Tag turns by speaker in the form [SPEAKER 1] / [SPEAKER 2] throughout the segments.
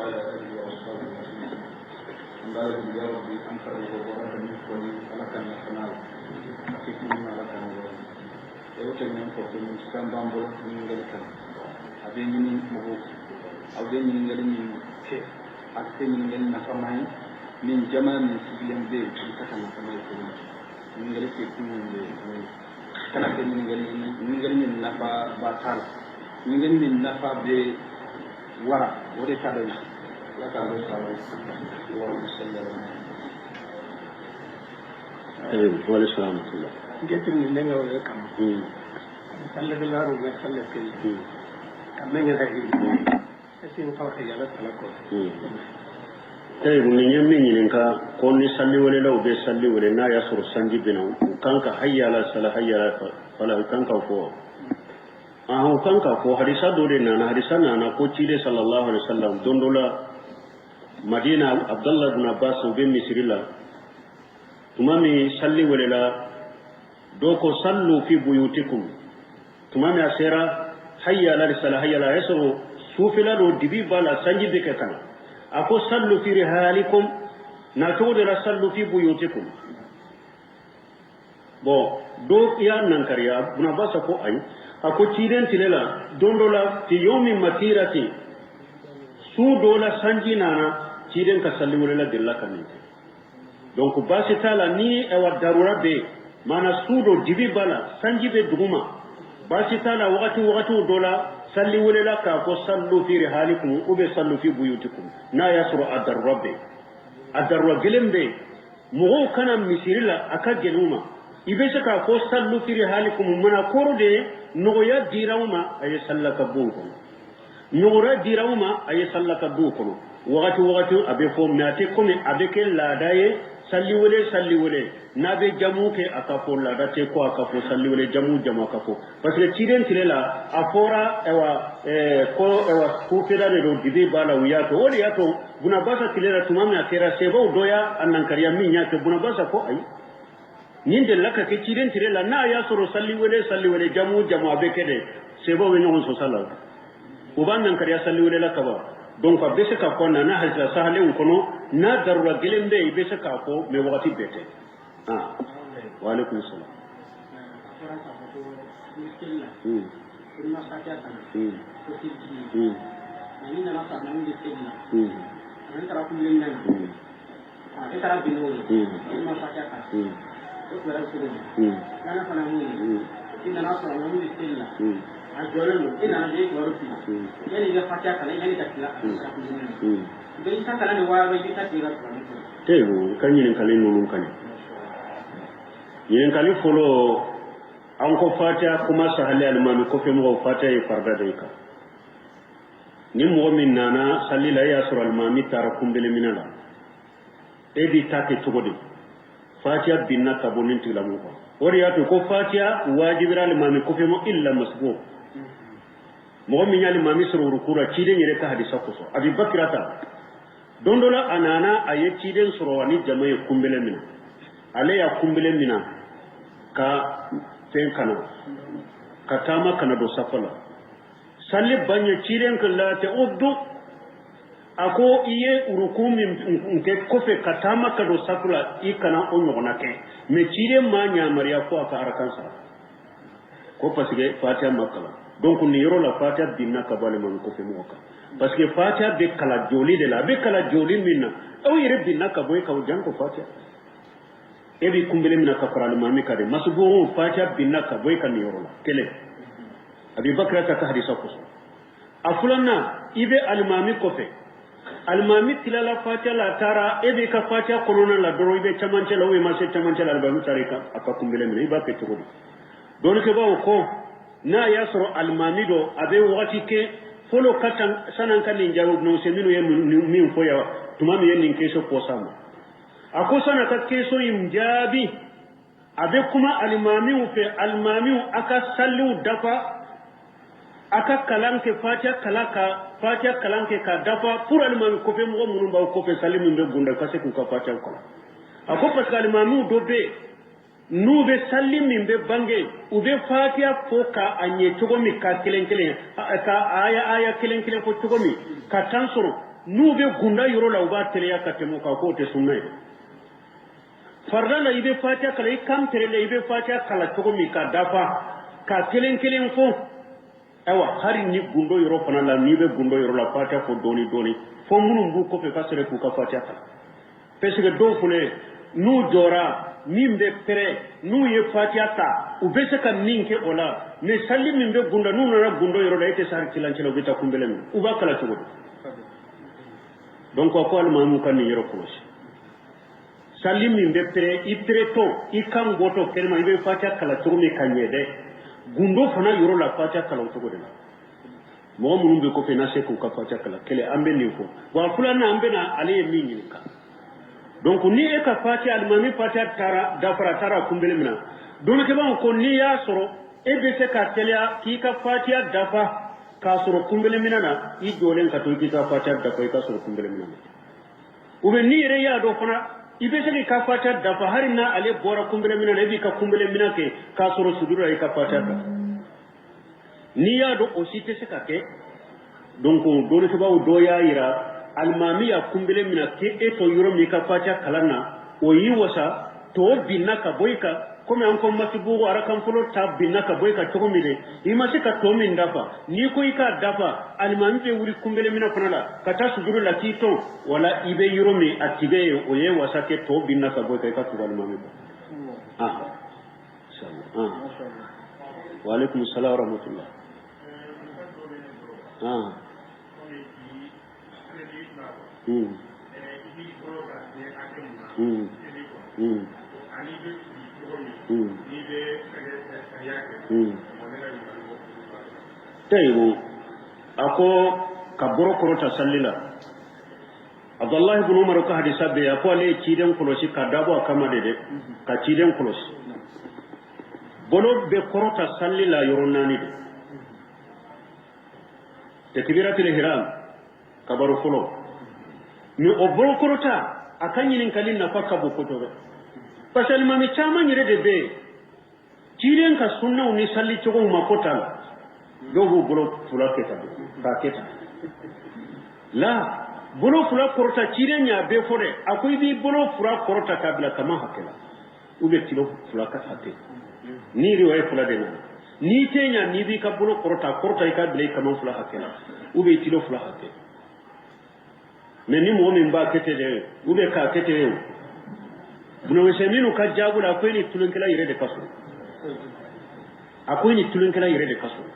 [SPEAKER 1] وعلى آله وأصحابه أجمعين. An b'a deli ya Rabbi, an karamɔgɔ bɔra ka min fɔ ni Ala ka nafa n'a la, a kɛ kun min Ala ka nɔgɔya. O tɛmɛnen kɔfɛ, fɛn b'an bolo ɲininkali kama, a bɛ ɲini mɔgɔw fɛ, aw bɛ ɲininkali min kɛ, a bɛ kɛ ɲininkali nafama ye min jama min sigilen bɛ yen, a bɛ se ka nafama ye cogo min. Ɲininkali kɛ kun min ye o ye, kana kɛ ɲininkali ɲininkali min nafa ba t'a la, ɲininkali min nafa bɛ wara, o de ka d'an ye. Ala k'an bɛɛ sara. Allahumma salli ala Muhammad.
[SPEAKER 2] Wale salam.
[SPEAKER 3] Getiri ni lenga o kama sallagelaru me salle seli kamenge ha esi n kawta yala sala ko.
[SPEAKER 2] Tayibu, nin ye min ɲininka ko ni salli welelaw bɛ salli wele, n'a y'a sɔrɔ sanji bɛ na, u kan ka hayya ala sala, hayya ala fala, u kan ka fɔ? Ahan, u kan ka fɔ. Hadisa dɔ de nana, hadisa nana ko ciden sallallahu alaihi wasallam, don dɔ la Madina, Abdallah ibn Abbas, u bɛ misiri la tuma min salli welela, dɔ ko sallu fi buyutikum. Tuma min a sera hayya ala sala, hayya ala, a y'a sɔrɔ sufɛla don, dibi b'a la, sanji bɛ kɛ ka na. A ko sallu fi rihalikum, na cogo de la sallu fi buyutikum. Bon, dɔ y'a nankariya. Ibn Abbas ko ayi, a ko ciden tile la, don dɔ la, fi yawmin matirati, su dɔ la sanji nana, ciden ka salli welela delila ka nin kɛ. Donc baasi t'a la ni awa darura bɛ yen, maana su dɔ, dibi b'a la, sanji bɛ duguma, baasi t'a la. Wagati wagatiw dɔ la, salli welela k'a fɔ sallu fi rihalikum ou bien sallu fi buyutikum, n'a y'a sɔrɔ a darura bɛ yen, a darura gɛlɛn bɛ yen, mɔgɔw kana misiri la, a ka gɛlɛn u ma, i bɛ se k'a fɔ sallu fi rihalikum. Mana kɔrɔ de ye nɔgɔya dira u ma, a ye salla ka bon kɔnɔ, nɔgɔya dira u ma, a ye salla ka du kɔnɔ. Wagati wagati a bɛ fɔ, mais a tɛ komi a bɛ kɛ laada ye, salli wele salli wele n'a bɛ jamu kɛ, a ka fɔ. Laada tɛ ko a ka fɔ salli wele jamu jamu a ka fɔ, parce que ciden tile la a fɔra ayiwa ko ayiwa sufɛla de don, dibi b'a la, u y'a to. O de y'a to Buna Basa tile la, tuma min a kɛra, sebaw dɔ y'a nankariya min y'a kɛ, Buna Basa ko ayi, nin delila ka kɛ ciden tile la. N'a y'a sɔrɔ salli wele salli wele jamu jamu a bɛ kɛ de, sebaw bɛ ɲɔgɔn sɔsɔ la, u b'a nankariya salli wele la kaban. Donc a bɛ se k'a fɔ nana hadisa sahalenw kɔnɔ, n'a darura gɛlɛn bɛ yen, i bɛ se k'a fɔ, mais wagati bɛɛ tɛ. Ah, wa alaikum salam.
[SPEAKER 3] I nana sɔrɔ min bɛ seli la, a jɔlen don, e nana e kibaru fili, yanni i ka fatiya kalan, yanni ka tila a bɛ i ta kalan de wa i ta tigɛ ka kalan.
[SPEAKER 2] Teyibu, ka ɲininkali ninnu ka ɲi. Ɲininkali fɔlɔ, an ko fatiya kuma sahali, alimami kɔfɛ mɔgɔw, fatiya ye farida de ye kan. Ni mɔgɔ min nana sali la, e y'a sɔrɔ alimami taara kunbele minɛ la, e b'i ta kɛ cogo di? Fatiya binna ka bɔ nin tigilamɔgɔ kan. O de y'a to ko fatiya wajibira alimami kɔfɛ mɔ illa masbuk, mɔgɔ min y'alimami sɔrɔ uruku la, ciden yɛrɛ ka hadisa kosɔn. Abi Bakirata, don dɔ la a nana, a ye ciden sɔrɔ ani jama ye kunbele minɛ, ale y'a kunbele minɛ ka fɛn kana ka taama kana don safa la. Sali baɲɛ, ciden ko la ta'uddu, a ko i ye uruku min kɛ kɔfɛ ka taama ka don safu la, i kana o ɲɔgɔnna kɛ. Mais ciden ma yamaruya ko a ka arakan sara ko parce que fatiha ma kalan. Donc nin yɔrɔ la, fatiha binna ka bɔ alimami kɔfɛ mɔgɔ kan, parce que fatiha bɛ kalan joli de la. A bɛ kalan joli min na, aw yɛrɛ binna ka bɔ e kan, jan ko fatiha, e b'i kunbele minɛ ka fara alimami kan de. Masubugu, fatiha binna ka bɔ e kan nin yɔrɔ la. Kelen, Abi Bakirata ka hadisa kosɔn. A filanan, i bɛ alimami kɔfɛ, alimami tilala fatiha la, a taara, e b'i ka fatiha kɔnɔna la dɔrɔn, i bɛ camancɛ la, ou i ma se camancɛ la, alimami taara i ka a ka kunbele minɛ, i b'a kɛ cogo di? Dɔnnikɛbaaw ko n'a y'a sɔrɔ alimami dɔ a bɛ wagati kɛ fɔlɔ ka tan san'an ka nin jaabi, Ibn Usaymin ye min fɔ yan tuma min ye nin question posé a ma, a ko san'a ka question in jaabi, a bɛ kuma alimamiw fɛ: alimamiw, a ka saliw dafa, a ka kalan kɛ, fatiha kalan, ka fatiha kalan kɛ ka dafa, pour alimami kɔfɛ mɔgɔ minnu b'aw kɔfɛ, sali min bɛ gunda, ka se k'u ka fatiha kalan. A ko parce que alimamiw dɔ bɛ yen, n'u bɛ sali min bɛ bange, u bɛ fatiha fɔ ka a ɲɛ cogo min, ka kelen kelen ka aya aya kelen kelen fɔ cogo min ka tan sɔrɔ. N'u bɛ gunda yɔrɔ la, u b'a teliya ka tɛmɛ o kan, k'o tɛ sunna ye. Farida la, i bɛ fatiya kalan i kan pɛrɛlen, i bɛ fatiya kalan cogo min ka dafa, ka kelen kelen fɔ. Ayiwa, hali ni gundo yɔrɔ fana la, n'i bɛ gundo yɔrɔ la, fatiya fɔ dɔɔni dɔɔni, fo minnu b'u kɔfɛ ka sɔrɔ k'u ka fatiya kalan, parce que dɔw fana, n'u jɔra min bɛ pɛrɛ, n'u ye fatiya ta, u bɛ se ka min kɛ o la. Mais sali min bɛ gunda, n'u nana gundo yɔrɔ la, e tɛ se hali tilancɛ la, u bɛ taa kunbɛlɛ min, u b'a kalan cogo di? Donc a ko alimamiw ka nin yɔrɔ kɔlɔsi. Sali min bɛ pɛrɛ, i pɛrɛtɔ, i kan bɔtɔ kɛnɛma, i bɛ fatiya kalan cogo min ka ɲɛ dɛ, gundo fana yɔrɔ la, fatiya kalan o cogo de la. Mɔgɔ minnu bɛ kɔfɛ n'a se k'u ka fatiya kalan kelen, an bɛ nin fɔ. Bon, filanan, an bɛna ale ye min ɲininka. Donc ni e ka fatiya, alimami fatiya taara dafara, taara kunbele min na, dɔnnikɛbaaw ko n'i y'a sɔrɔ e bɛ se ka teliya k'i ka fatiya dafa k'a sɔrɔ kunbele minɛ na, i jɔlen ka to i k'i ka fatiya dafa i ka sɔrɔ kunbele minɛ na. Ou bien n'i yɛrɛ y'a dɔn fana i bɛ se k'i ka fatiya dafa hali n'a ale bɔra kunbele minɛ na, i b'i ka kunbele minɛ kɛ k'a sɔrɔ sujuru la, i ka fatiya dafa. N'i y'a dɔn o si tɛ se ka kɛ, donc dɔnnikɛbaaw dɔ y'a yira, alimami y'a kunbele minɛ k'e to yɔrɔ min i ka fatiya kalan na, o y'i wasa, tɔ binna ka bɔ i kan, komi an ko masibugu arakan fɔlɔ ta binna ka bɔ i kan cogo min dɛ, i ma se ka tɔ min dafa, n'i ko i k'a dafa, alimami bɛ wuli kunbele minɛ fana la ka taa sujuru la k'i tɔn, wala i bɛ yɔrɔ min a tigɛ ye, o ye wasa kɛ, tɔ binna ka bɔ i kan, i ka tugu alimami kɔ. Ah, inshallah. Ah, wa alaikum salam wa rahmatullah. Ah, Tayibu, a ko ka bolo kɔrɔta sali la, Abdullahi ibn Umar ka hadisa bɛ yen, a ko ale ye ciden kɔlɔsi ka dabɔ a kama de dɛ, ka ciden kɔlɔsi. Bolo bɛ kɔrɔta sali la yɔrɔ naani de: takbiratul ihram, kabaru fɔlɔ. Mais o bolo kɔrɔta, a ka ɲininkali nafa ka bon kosɛbɛ, parce que alimami caman yɛrɛ de bɛ yen, ciden ka sunnaw ni sali cogow ma ko t'a la, dɔw b'u bolo fila kɛ tan, k'a kɛ tan la. Bolo fila kɔrɔta, ciden y'a bɛɛ fɔ dɛ. A ko i b'i bolo fila kɔrɔta k'a bila kama hakɛ la, ou bien tilo fila ka hakɛ, ni riwaya fila de nana. N'i tɛ ɲa, n'i b'i ka bolo kɔrɔta kɔrɔta, i k'a bila i kama fila hakɛ la, ou bien tilo fila hakɛ. Mais ni mɔgɔ min b'a kɛ ten dɛ, ou bien k'a kɛ ten o, Ibn ka jaabu la, a ko e ni tulonkɛla yɛrɛ de ka surun, a ko e ni tulonkɛla yɛrɛ de ka surun.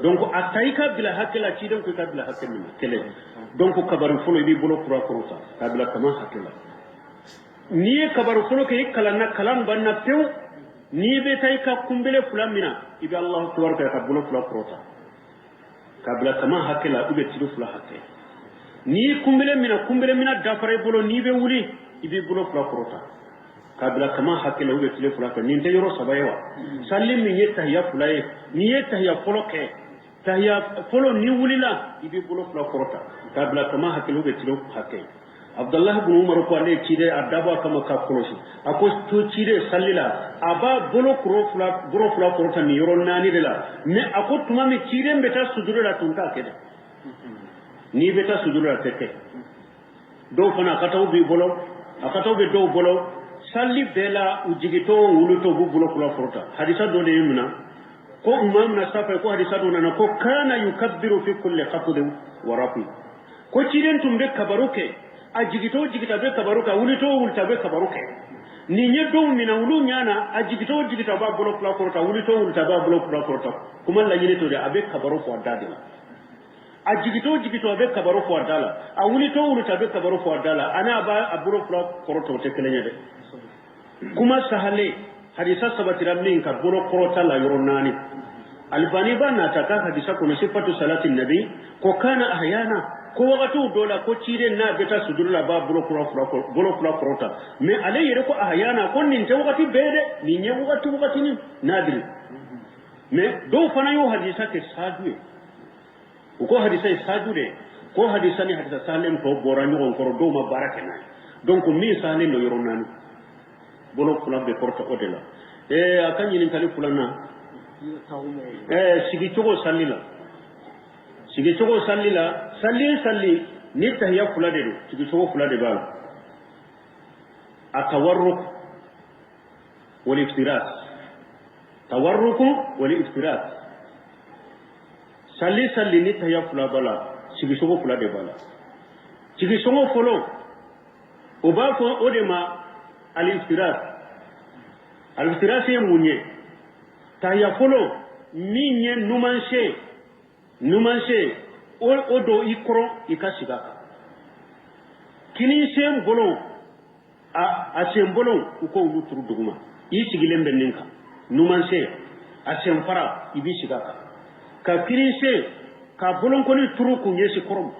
[SPEAKER 2] Donc a ta i ka bila hakɛ la, ciden ko i ka bila hakɛ min na, kelen. Donc kabari fɔlɔ, i b'i bolo kura kɔrɔta k'a bila kama hakɛ la. N'i ye kabaru fɔlɔ kɛ, i kalanna, kalan banna pewu, n'i bɛ taa i ka kunbele fila min na, i bɛ Alahu akibaru kɛ ka bolo fila kɔrɔta k'a bila kama hakɛ la, ou bien tilo fila hakɛ. N'i ye kunbele minɛ, kunbele minɛ dafara i bolo, n'i bɛ wuli, i b'i bolo fila kɔrɔta k'a bila kama hakɛ la, ou bien tile fila kɛ. Nin tɛ yɔrɔ saba ye wa? Sali min ye tahiya fila ye, n'i ye tahiya fɔlɔ kɛ, tahiya fɔlɔ, n'i wulila, i b'i bolo fila kɔrɔta k'a bila kama hakɛ la, ou bien tile hakɛ. Abdullahi ibn Umar ko ale ye ciden, a dabɔ a kama ka kɔlɔsi, a ko to ciden sali la, a b'a bolo kɔrɔ fila, bolo fila kɔrɔta nin yɔrɔ naani de la. Mais a ko tuma min ciden bɛ taa sujuru la, tun t'a kɛ dɛ. N'i bɛ taa sujuru la, a tɛ kɛ. Dɔw fana, a ka taa b'i bolo, a ka taa bɛ dɔw bolo, sali bɛɛ la, u jigitɔ, wulitɔ, u b'u bolo fila kɔrɔta. Hadisa dɔ de ye minɛ ko maa mina safa ko hadisa dɔ nana ko kana yukabbiru fi kulli khafdin wa rafi, ko ciden tun bɛ kabaru kɛ, a jigitɔ jigita bɛ kabaru kɛ, a wulitɔ wulita bɛ kabaru kɛ. Nin ye dɔw minɛ, olu ɲana, a jigitɔ jigita b'a bolo fila kɔrɔta, wulitɔ wulita b'a bolo fila kɔrɔta. Kuma laɲini to de, a bɛ kabaru fɔ a da de la. A jigitɔ jigitɔ, a bɛ kabaru fɔ a da la, a wulitɔ wulita, a bɛ kabaru fɔ a da la, ani a b'a a bolo fila kɔrɔta, o tɛ kelen ye dɛ. Kuma sahale, hadisa sabatira min ka bolo kɔrɔta la yɔrɔ naani, Albani b'a nata ka hadisa kɔnɔ, sifatu salati nabi, ko kana ahyana, ko wagatiw dɔ la, ko ciden n'a bɛ taa sujuru la, a b'a bolo kura fila, bolo fila kɔrɔta. Mais ale yɛrɛ ko ahyana, ko nin tɛ wagati bɛɛ dɛ, nin ye wagati wagatinin nadiri. Mais dɔw fana y'o hadisa kɛ saju ye, u ko hadisa ye saju de, ko hadisa ni hadisa sahalen tɔ bɔra ɲɔgɔn kɔrɔ, dɔw ma baara kɛ n'a ye. Donc min sahalen don, yɔrɔ naani, bolo fila bɛ kɔrɔta o de la. A ka ɲininkali filanan, sigicogo sali la, sigicogo sali la, sali sali Ni tahiya fila de don, sigicogo fila de b'a la. Atawarruk wal iftiras, tawarruku wal iftiras. Sali sali ni tahiya fila b'a la, sigicogo fila de b'a la. Sigicogo fɔlɔ, o b'a fɔ o de ma al-iftiras. Al-iftiras ye mun ye? Tahiya fɔlɔ min ye numansen, numansen o don i kɔrɔ, i ka sigi a kan. Kinin sen bolo, a sen bolo, u k'olu turu duguma. I sigilen bɛ nin kan, numansen a sen fara, i b'i sigi a kan. Ka kinin sen ka bolonkɔni turu k'u ɲɛsin kɔrɔ ma.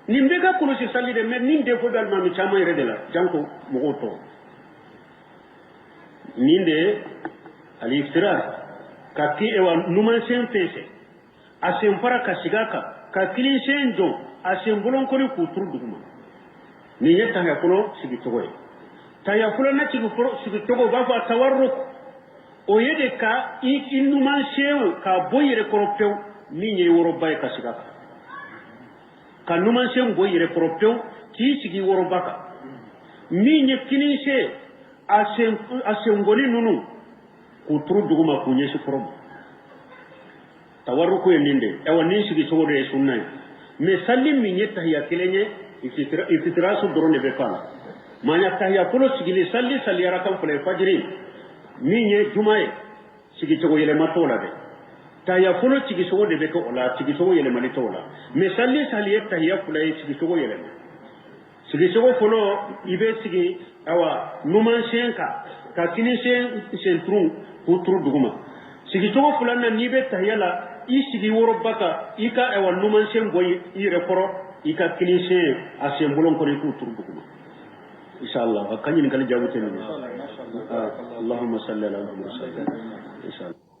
[SPEAKER 2] Nin bɛɛ ka kɔlɔsi sali dɛ, mais nin défaut bɛ alimami caman yɛrɛ de la, janko mɔgɔw tɔ. Nin de ye al-iftiras, ka ki ewa numansen fɛnsɛ, a sen fara ka sigi a kan, ka kinin sen jɔ, a sen bolonkɔni k'u turu duguma. Nin ye tahiya fɔlɔ sigicogo ye. Tahiya fɔlɔ na sigicogo, u b'a fɔ a tawarruk, o ye de ka i numansen k'a bɔ i yɛrɛ kɔrɔ pewu, min ye woroba ye, ka sigi a kan. Ka numansen bɔ i yɛrɛ kɔrɔ pewu k'i sigi woroba kan. Min ye kinin sen, a senkɔni ninnu k'u turu duguma k'u ɲɛsin kɔrɔ ma. Tawarruku ye nin de ye. Ayiwa, nin sigicogo de ye sunna ye. Mais sali min ye tahiya kelen ye, iftirasu dɔrɔn de bɛ k'a la. Maana tahiya fɔlɔ sigili, sali sali arakan fila ye, fajiri min ye juma ye, sigicogo yɛlɛma t'o la dɛ. Tahiya fɔlɔ sigicogo de bɛ kɛ o la, sigicogo yɛlɛmali t'o la. Mais sali sali ye tahiya fila ye, sigicogo yɛlɛma. Sigicogo fɔlɔ, i bɛ sigi awa numan sen kan, ka kini sen sen turu k'u turu duguma. Sigicogo filanan, n'i bɛ tahiya la, i sigi woroba kan, i ka awa numan sen bɔ i yɛrɛ kɔrɔ, i ka kini sen a sen bolon kɔrɔ, i k'u turu duguma. Inshallah, a ka ɲininkali jaabi tɛ nin ye. Allahumma salli ala Muhammad, inshallah.